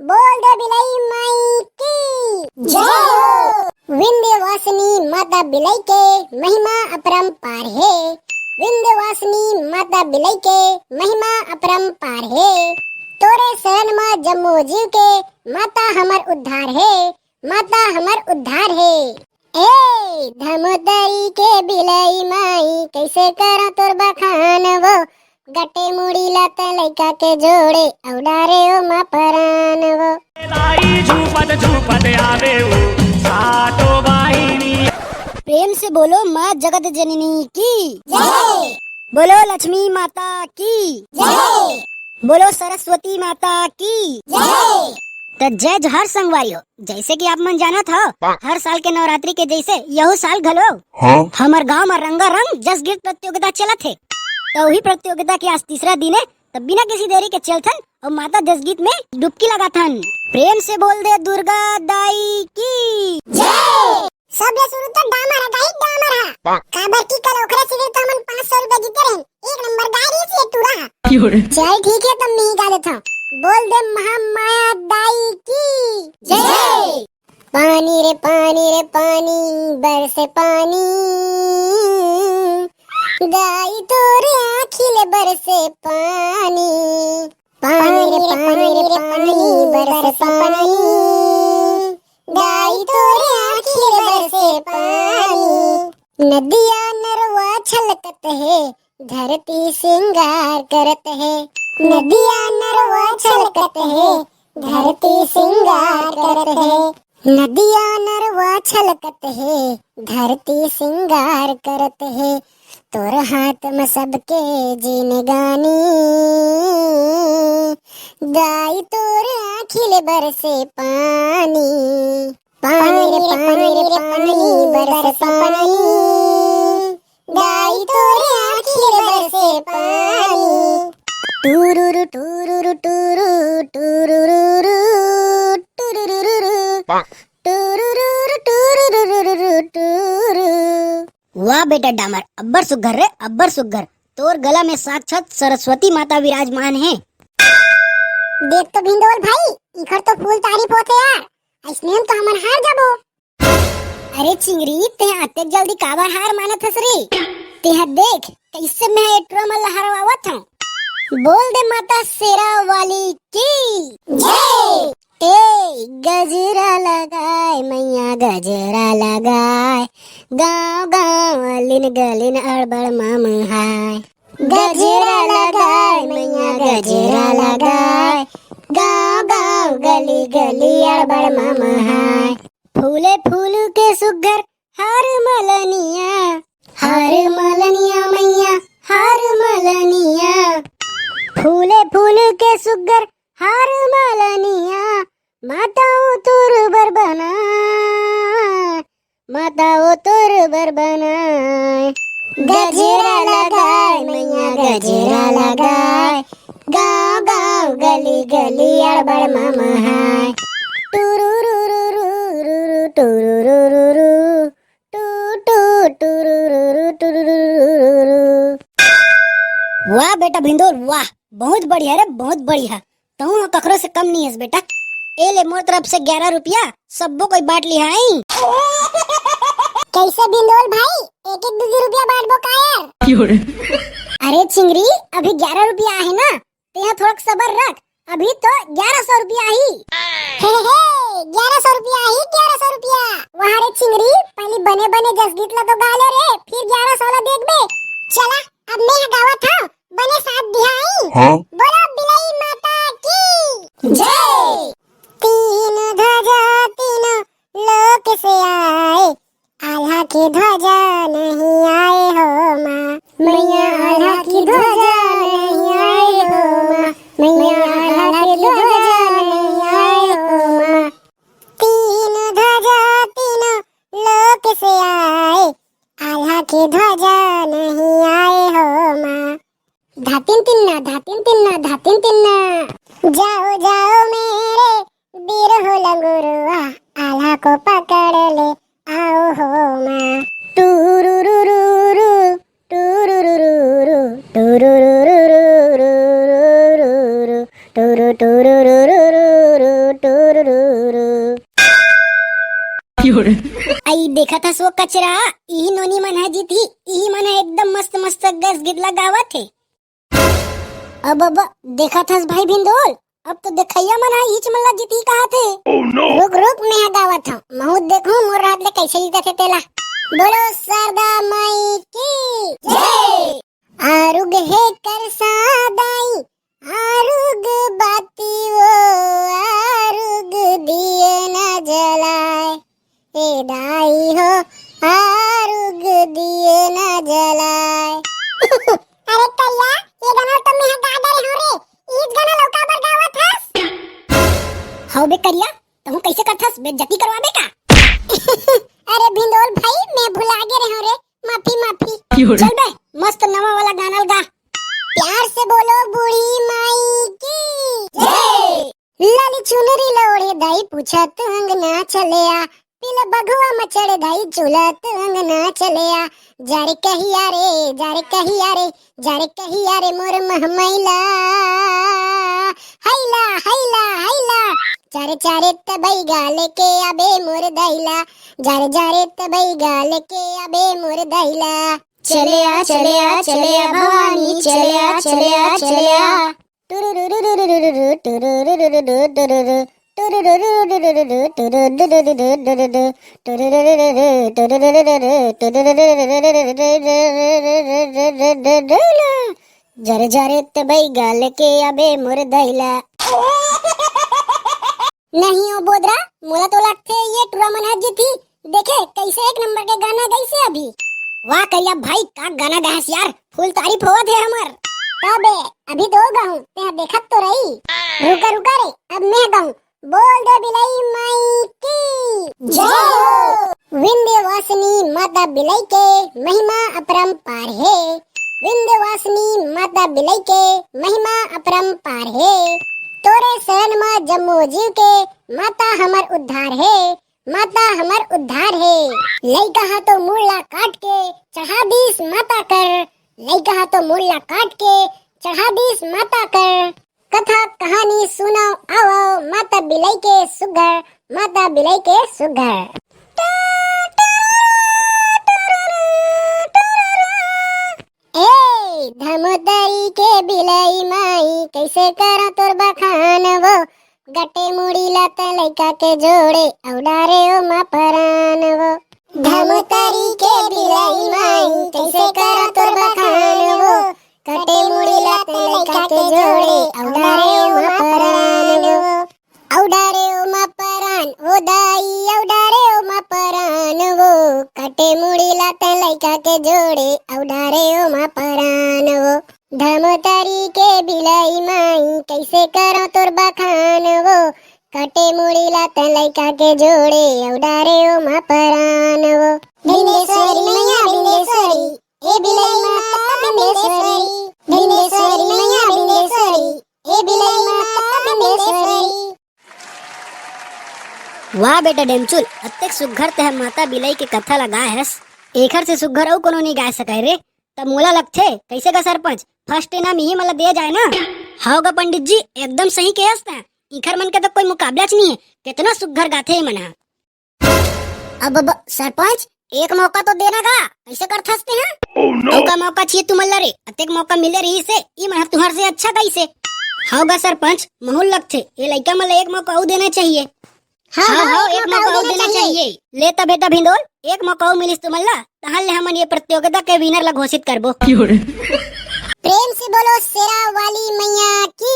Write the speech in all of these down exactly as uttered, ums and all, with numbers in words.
बोल दे बिलई माई की जय हो। विंध्यवासिनी माता बिलई के महिमा अपरंपार हे। विंध्यवासिनी माता बिलई के महिमा अपरंपार हे। तोरे शरण म जम्मो जीव के माता हमर उद्धार हे, माता हमर उद्धार हे। ए धमोदरी के बिलई माई, कइसे करंव तोर बखान वो। गटे मुड़ी ला त लइका के जोड़े, अउ डारे ओमा परान वो। दाई झूपत झूपत आवे वो सातो बाहिनी। प्रेम से बोलो माँ जगत जननी की जय। बोलो लक्ष्मी माता की जय। बोलो सरस्वती माता की जय। त जय जोहार संगवारी हो। जैसे कि आप मन जानत हो, हर साल के नवरात्रि के जैसे यहू साल घलो हाँ। हमर गांव म रंगारंग जसगीत प्रतियोगिता चलत हे। त उही प्रतियोगिता के आज तीसरा दिन हे, त बिना किसी देरी के चलथन अउ माता जसगीत में डुबकी लगाथन। प्रेम से बोल दे दुर्गा दाई की जय। सबले शुरू तो डामर ह गाही, डामर ह। काबर कि कल ओकरे सिरे तो हमन पाँच सौ रुपया जीते रहेन। एक नंबर गाय रहिस ये टूरा ह। चल ठीक हे, त मैं ही गा लेथंव। बोल दे महामाया दाई की जय। पानी रे पानी रे पानी, बरसे पानी, गाई तोरे आँखी ले बरसे पानी। पानी रे पानी रे पानी, बरसे पानी, गाई तोरे आँखी ले बरसे पानी। नदिया नरवा छलकत हे, धरती सिंगार करत हे। नदिया नरवा छलकत हे, धरती सिंगार करत हे। नदिया नरवा छलकत हे, धरती सिंगार करत हे। तोर हाथ म सबके जिनगानी, गाई तोर आँखी ले बरसे पानी। पानी रे पानी रे पानी, बरसे पानी, गाई तोरे आँखी ले बरसे पानी। टूरुरु टूरुरु टूरु, टूरुरुरु, टूरुरुरु, टूरुरुरु, टूरुरुरु, टूरु। वाह बेटा डामर, अब्बड़ सुग्घर रे, अब्बड़ सुग्घर। तोर गला में साक्षात सरस्वती माता विराजमान हे। देख तो भिंदोल भाई, इखर तो फूल तारीफ होथे यार, अइसने म तो हमन हार जाबो। अरे चिंगरी, तेहा अतेक जल्दी काबर हार मानत हस रे? तेहा देख, कइसे मैं ए टूरा मन ला हरवावत हंव। बोल दे माता शेरा वाली की जय। ए गजरा लगाय मैया गजरा लगाय, गाँव गाँव अलिन गलिन अड़बड़ ममहाय। गजरा लगाय मैया गजरा लगाय, गाँव गाँव गली गली अड़बड़ ममहाय। फूले फूल के सुग्घर हार मलनिया, हार मलनिया मैया, हार मलनिया। फूले फूल के सुग्घर हार मलनिया, माता ओ तोर बर बनाय, माता ओ तोर बर बनाय। गजरा लगाय मैया गजरा लगाय, गाँव गाँव गली गली अड़बड़ ममहाय। टुरुरुरुरुरुरु, टुरुरुरुरु, टू, टू, टुरुरुरु, टुरुरुरुरु। वाह बेटा भिंदोल, वाह, बहुत बढ़िया रे, बहुत बढ़िया। तहूँ ह कखरो से कम नहीं हस बेटा। ए ले मोर तरफ से ग्यारह रुपया, सब्बो कोई बांट लिहा, आई। कैसे भिंदोल भाई, एक एक दू दू रुपया बांटबो का यार? अरे चिंगरी, अभी ग्यारह रुपया आहे ना, तेहा थोड़क सबर रख, अभी तो ग्यारह सौ रुपया आही। हे, हे, हे, ग्यारह सौ रुपया आही, ग्यारह सौ रुपया। वाह रे चिंगरी, पहली बने बने जसगीत ला तो गा ले रे, फिर ग्यारह सौ ला देखबे। चला, अब मैं गावत हंव, बने साथ दिहा, आई। हाँ। बोलो बिलई माता की जय। तीन ध्वजा तीनों लोक से आए, आल्हा की ध्वजा नहीं आए हो माँ, मैया आल्हा की ध्वजा नहीं आए हो माँ, मैया आल्हा की ध्वजा नहीं आए हो माँ। तीन ध्वजा तीनों लोक से आए, आल्हा की ध्वजा नहीं आए हो माँ। धातिन तिन्ना, धातिन तिन्ना, धातिन तिन्ना। जाओ, जाओ मेरे बीर हो लंगुरुआ, आल्हा को पकड़ ले आओ हो माँ। टूरुरुरुरु, टूरुरुरुरु, टूरुरुरुरुरुरुरुरु, टूरु टूरुरुरुरुरु, अई देखत हस वो कचरा, इही नोनी मन ह जीतही, इही मन ह एकदम मस्त मस्त गस गीत ला गावत हे। अब, अब, देखत हस भाई भिंदोल, अब तो देखइया मन ह इहीच मन ला जीतही कहत हे। रुक, रुक, मैं ह गावत हंव, महूं देखहूं मोर हाथ ले कइसे जीतत हे तेला। बोलो शारदा माई की जय। आरुग हे करसा दाई, आरुग बाती वो, आरुग दिए ना जलाए। ए दाई हो, आरुग दिए ना जलाए। अरे करिया, ये गाना तो मैं गा डरे हंव रे। इहीच गाना लौका बर गावत हस। हव बे करिया, तहूं कइसे करथस, बेइज्जती करवाबे का? अरे भिंदोल भाई, मैं भुला गे रहेंव रे, माफी, माफी। चल बे, मस्त नवा वाला गाना गा। प्यार से बोलो बूढ़ी माई की जय। लाली चुनरी ल ओढ़े दाई, पूछत अंगना चले आ, पीला बघवा म चढ़े दाई, झूलत अंगना चले आ। जा रे कहिया रे, जा रे कहिया रे, जा रे कहिया रे मोर महमैला। हैला, हैला, हैला। जा रे, जा रे तबई गाल के आबे मोर दैला। जा रे, जा रे तबई गाल के आबे मोर दैला। चले आ, चले आ, चले आ भवानी, चले आ, चले आ, चले आ। जरे जरे तबई गाल के आबे मोर दैला। नहीं ओ बोदरा, मोला तो लगथे ये टुरा मन ह जीतही। देखे कइसे एक नंबर के गाना गाइसे अभी। वाह करिया भाई, का गाना गाहस यार, फुल तारीफ होवत हे हमर। तबे अभी तो गाहूं, तेहा देखत तो रही। रुका रुका रे, अब मैं गाहूं। बोल दे बिलई माई की जय हो। विंध्यवासिनी माता बिलई के महिमा अपरंपार हे। विंध्यवासिनी माता बिलई के महिमा अपरंपार हे। तोरे शरण म जम्मो जीव के माता हमर उद्धार हे। माता हमर उद्धार हे। लइका ह तो मुड़ ला काट के चढ़ा दीस माता कर। लइका ह तो मुड़ ला काट के चढ़ा दीस माता कर। कथा कहानी सुनाओ आवो, माता बिलई के सुघर, माता बिलई के सुघर। ए धमतरी के बिलई माई, कइसे करा तोर बखान वो। गटे मुड़ी ला त लइका के जोड़े, अउ डारे ओ मा परान वो। धमतरी के बिलई माई, कइसे करा तोर बखान वो। गटे मुड़ी ला त लइका के जोड़े, अउ डारे ओ मा परान वो। अउ डारे ओ मा परान वो दाई, अउ डारे ओ मा परान वो। कटे मुड़ी ला त लइका के जोड़े, अउ डारे ओ मा परान वो। धमतरी के बिलई माई, कइसे करो तोर बखान वो। कटे मुड़ी ला त लइका के जोड़े, अउ डारे ओ मा परान वो। बिंदेश्वरी मैया बिंदेश्वरी, ए बिलई माता बिंदेश्वरी। बिंदेश्वरी मैया बिंदेश्वरी, ए बिलई माता बिंदेश्वरी। वाह बेटा डेमचुल, अतेक सुग्घर तेह माता बिलई के कथा ला गाय हस। एखर से सुग्घर अउ कोनो नइ गाय सकय रे। तब मोला लगथे, कइसे गा सरपंच, फर्स्ट इनाम इही मन ला दे जाय ना? हव गा पंडित जी, एकदम सही केहस तें। इखर मन के तो कोई मुकाबलाच नइ हे, केतना सुग्घर गाथे ए मन ह। अब, अब सरपंच, एक मौका तो देना गा, कइसे करथस तें ह? अउ का मौका चाहिए तुमन ला रे? अतेक मौका मिले रहिसे, ई मन ह तुंहर से अच्छा गाइसे। हव गा सरपंच, महूं ल लगथे, ए लइका मन ला एक मौका अउ देना चाहिए। हाँ, हाँ, हाँ, एक मौका अउ देना चाहिए। ले त बेटा भिंदोल, एक मौका अउ मिलिस तुमन ला, तहां ले हमन ये प्रतियोगिता के winner ला घोषित करबो। प्रेम से बोलो शेरा वाली मैया की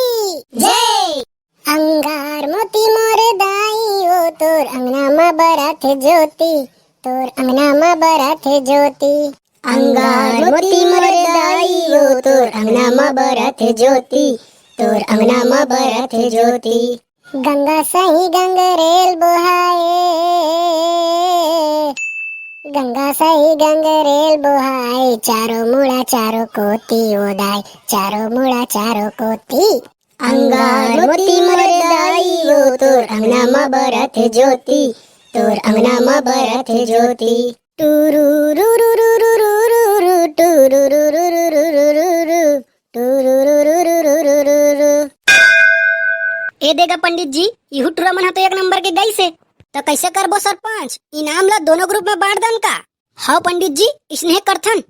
जय। अंगार मोती मोर दाई ओ, तोर अंगना म बरत ज्योति, तोर अंगना म बरत ज्योति। अंगार मोती मोर दाई ओ, तोर अंगना म बरत ज्योति, तोर अंगना म बरत ज्योति। गंगा सही गंगरेल बोहाए, गंगा सही गंगरेल बोहाए, चारों मुड़ा चारों कोती ओ दाई, चारों मुड़ा चारों कोती। अंगार मोती मोर दाई ओ, तोर अंगना म बरत ज्योति, तोर अंगना म बरत ज्योति। टुरु रु रु रु रु रु रु रु, टुरु रु रु रु रु रु रु रु, टुरु रु रु रु रु रु रु रु। ए देगा पंडित जी, इहू टुरा मन ह तो एक नंबर के गइस हे। त कइसे करबो सरपंच, इनाम ला दोनों ग्रुप में बांट दन का? हव पंडित जी, इसने करथन।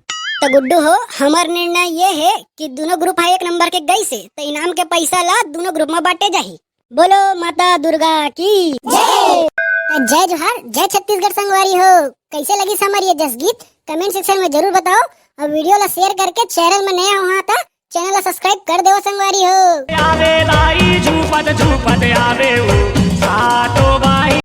त गुड्डू हो, हमर निर्णय ये हे कि दोनों ग्रुप ह एक नंबर के गइस हे, त इनाम के पैसा ला दोनों ग्रुप में बांटे जाही। बोलो माता दुर्गा की जय। त जय जोहार, जय छत्तीसगढ़ संगवारी हो। कइसे लगिस हमर ये जस गीत, कमेंट सेक्शन में जरूर बताओ, अउ वीडियो ला शेयर करके चैनल में नया हो त चैनल ला सब्सक्राइब कर देवो संगवारी हो। आवे दाई झूपत झूपत आवे ऊ, सातो बाई